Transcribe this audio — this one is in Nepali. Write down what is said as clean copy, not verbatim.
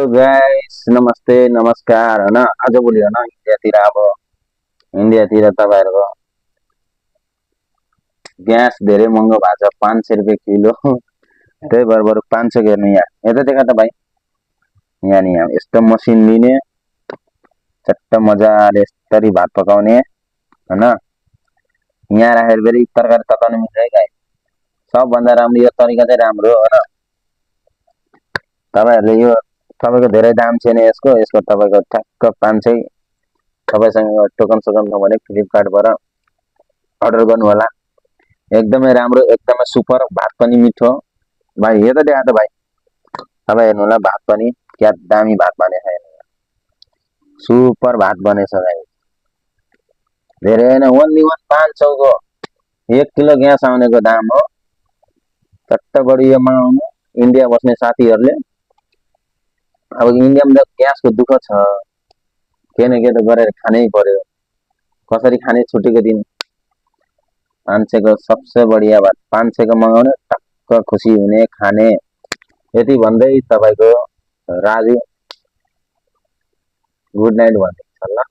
सो गाइस नमस्ते नमस्कार होइन आजभोलि होइन इन्डियातिर तपाईँहरूको ग्यास धेरै महँगो भएको छ 500 रुपियाँ किलो त्यही भएर बरु 500 हेर्नु यहाँ यता देखा त भाइ यहाँ नि यहाँ यस्तो मसिन लिने चट्ट मजाले यस्तरी भात पकाउने होइन यहाँ राखेर फेरि तरकारी तताउनु मिल्छ है गाई सबभन्दा राम्रो यो तरिका चाहिँ राम्रो हो होइन तपाईँहरूले यो तपाईँको धेरै दाम छैन यसको यसको तपाईँको ठ्याक्क 500 तपाईँसँग टोकन सोकन छ भने फ्लिपकार्टबाट अर्डर गर्नु होला एकदमै राम्रो एकदमै सुपर भात पनि मिठो भाइ यता देखा त भाइ तपाईँ हेर्नु होला भात पनि क्या दामी भात बनेछ सुपर भात बनेछ भाइ धेरै होइन ओन्ली 500 को 1 किलो ग्यास आउनेको दाम हो चट्ट बढी यो मगाउनु इन्डिया बस्ने साथीहरूले अब इन्डियामा त ग्यासको दुःख छ के न के त गरेर खानै पर्यो कसरी खाने छुट्टीको दिन 500 को सबसे बढिया बात 500 को मगाउने टक्क खुसी हुने खाने यति भन्दै तपाईँको राजु गुड नाइट भन्दैछ ल।